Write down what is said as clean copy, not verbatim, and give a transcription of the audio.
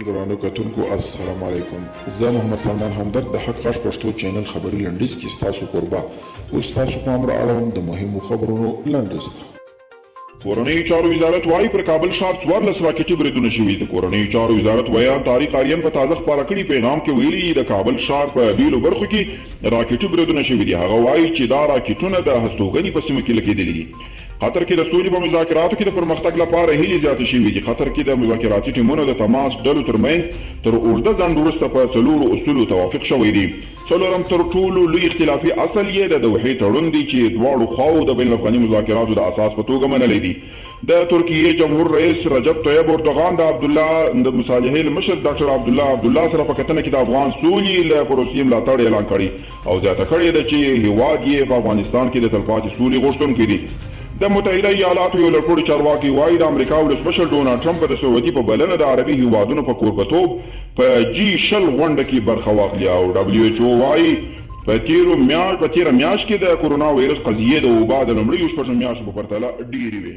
ګرانو کتونکو السلام علیکم، زه محمد سلمان همدرد د حق غږ پښتو چینل خبري لنډیز کې ستاسو کوربه اوس ستاسو پام را اړوم د مهمو خبرونو لنډیز ته. کورنیو چارو وزارت وايي، پر کابل ښار 14 راکټي بریدونه شوي. د کورنیو چارو وزارت ویاند طارق آرین په تازه خپاره کړي پیغام کې ویلي، د کابل ښار په بېلو برخو کې راکټي بریدونه شوي دي. هغه وايي چې دا راکټونه د هستوګنې په سیمو کې لګېدلي دي. قطر کې د سولې په مذاکراتو کې د پرمختګ لپاره هیلې زیاتې شوې دي. قطر کې د مذاکراتي ټیمونو د تماس ډلو ترمنځ تر اوږده ځنډ وروسته په څلورو اصولو توافق شوی دی. څلورم تر ټولو لوی اختلافي اصل یې د دوحې تړون دی چې دواړو خواوو د بین الافغاني مذاکراتو د اساس په توګه منلی دی. د ترکیې جمهور رئیس رجب طیب اردوغان د عبدالله د مصالحې له مشر ډاکټر عبدالله عبدالله سره په کتنه کې د افغان سولې له پروسې ملاتړ اعلان کړی او زیاته کړې ده چې هیواد یې په افغانستان کې د تلپاتې سولې غوښتونکی دی. د متحده ایالاتو یو لوړپوړي چارواکي وايي، د امریکا ولسمشر ډونالډ ټرمپ به د سعودي په بلنه د عربي هیوادونو په کوربتوب په جي 20 غونډه کې برخه واخلي او ډبلیو ایچ او وايي، په تېرو په تېره میاشت کې د کورونا ویروس قضیې د وبا د لومړیو شپږو میاشتو په پرتله ډېرې وې.